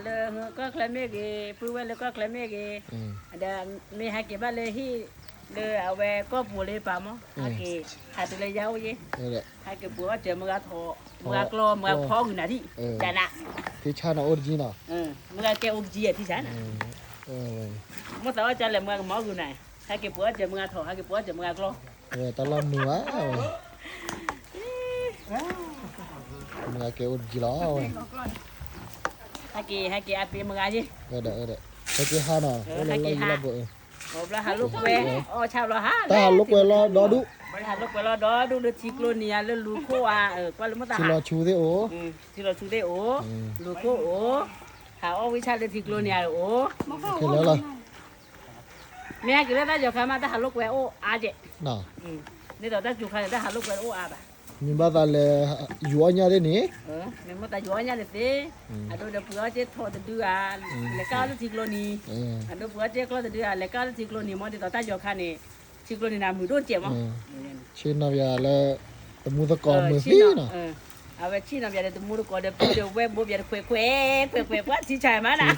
လၢကီၢ်ချၢမ့ၢ်ဂ့ၤ, ပုၢ်ဝဲၢ်လၢကီၢ်ချၢမ့ၢ်ဂ့ၤ, ဒီးမ့ၢ်ဟဲက့ၤဘၣ်လၢဟံၣ် လၢအဝဲကီၢ်ပူၤလၢပာ်မီၢ်, ဟဲက့ၤ ဟးတုၤလၢယၤအိၣ်ယ့ၣ်, ဟဲက့ၤပှ့ၤအီၣ်စၢၤမုၢ်ဂၤထိး, မုၢ်ဂၤကျီ, မုၢ်ဂၤဖီအီၣ်ဂုာ်နၤဒံး, တၢ်နး, ထံဆါနၤအိၣ်တကံနီၤ, မုၢ်ဂၤကဲအိၣ်ကံယဲၢ်ထံဆါနၤ, မိၢ်သးအီၣ်ကၢလဲၣ်မုၢ်ဂၤကမၤအီၣ်ဂုာ်နၤ, ဟဲက့ၤပှ့ၤအီၣ်စၢၤမုၢ်ဂၤထိး, ဟဲက့ၤပှ့ၤအီၣ်စၢၤမုၢ်ဂၤကျီ, ဝဲတၢ်လီၢ်မုာ်ဘၣ်ဝဲ, မုၢ်ဂၤကဲအိၣ်တကံလီၤဝဲ, ဟဲက့ၤ ဟဲက့ၤအပ့ၤမုၢ်ဂၤယ့ၣ်, ဟဲက့ၤဟါနီၤ, အိၣ်လၢလီၢ်ယံၤလီၢ်ဘူး, ဘျီဟးလိာ်ကွဲ, အီၣ်ဆၣ်ဘျီဟး, တၢ်ဟးလိာ်ကွဲလီၤဒီဒူၣ်, ဟးလိာ်ကွဲလီၤဒီဒူၣ်လၢထံကျိနံၤဧါလၢလူၤခိၣ်ဧါ, ကွၢ်လၢမိၢ်သးဟး, ထံလီၤဆူသ့ၣ်အိၣ်, ထံလီၤဆူသ့ၣ်အိၣ်, လူၤခိၣ်အိၣ်, ဟးအီၣ်ဝံၣ်ဆၣ်လၢထံကျိနံၤဧါအိၣ်, ကလၢလီၤ မ့ၢ်ဟဲက့ၤလၢတၢ်ယီၤခါမး တၢ်ဟးလိာ်ကွဲအိၣ်အါကဲး, ဒ်သိးတၢ်စူၤခါန့ၣ် တၢ်ဟးလိာ်ကွဲအိၣ်အါဘၣ်, မ့ၢ်ဘၣ်သးလဲၤယူၤအီၣ်ညၣ်သ့ၣ်န့ၣ်, မ့ၢ်မိၢ်သးယူၤအီၣ်ညၣ်န့ၣ်သ့, အဒိဒီးပှ့ၤအီၣ်က့ၤထိးတဒုဧါ, လဲၤကၢ်အီၣ်လၢထံကျိနံၤ, အဒိပှ့ၤအီၣ်က့ၤကျီၢ်တဒုဧါ, လဲၤကၢ်အီၣ်လၢထံကျိနံၤမ့ၢ် ဒ်သိးတၢ်ယီၤခါန့ၣ်, ထံကျိနံၤန့ၣ်မုာ်ဒိၣ်ကဲးမး, ဆ့ၣ်နီၤယၤလၢ တမူသကိးမုာ်သံနီၤ အဝဲဆ့ၣ်နီၤပၠးဒီးတမူသကိးဒီးပုၢ်ဒီးဝဲၢ်ဘိပၠးဒီးခွဲးခွဲးခွဲးခွဲး ပှၤထံဆါမးနၤ,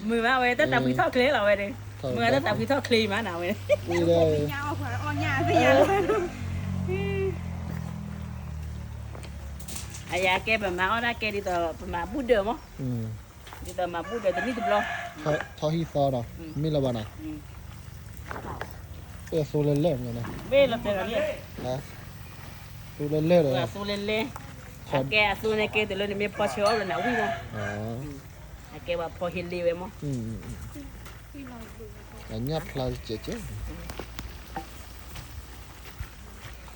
မုာ်မးဝဲ တၢ်သးဖှံထီၣ်ချ့လီၤဝဲဒီး, မုာ်တၢ်သးဖှံထီၣ်ချ့မးနၤဝဲ, အယၤကဲပမၤအီၣ်ဒၣ်ကဲဒ်သိးပမၤဘူၣ်ဒၢးမး, ဒ်သိးမၤဘူၣ်ဒၢးတနံၣ်တဘျီ, ထီဟံၣ်သီနီၤ, မ့ၢ်လၢၤဘၣ်နီၤ, အသိလၢလၢၢ်မးနီၤ, သိလၢလၢၢ်ဒီး, သိလၢလၢၢ်, အကဲအသိန့ၣ်ကဲတလၢန့ၣ်မ့ၢ်ဖီဆၢအီၣ်လၢနၤဝံၣ်မး, အကဲပှၤဖီဟ့လ့ဝဲမး, အညၣ်ဖျါကဲးကဲး,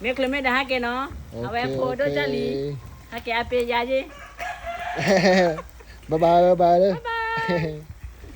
မ့ၢ်ချ့မ့ၢ်ဒီးဟဲက့ၤနီၤ, အဝဲဖိဒိၣ်ကၢ်လံ, ဟဲက့ၤအပ့ၤယၤယ့ၣ်, bye bye bye bye, bye bye.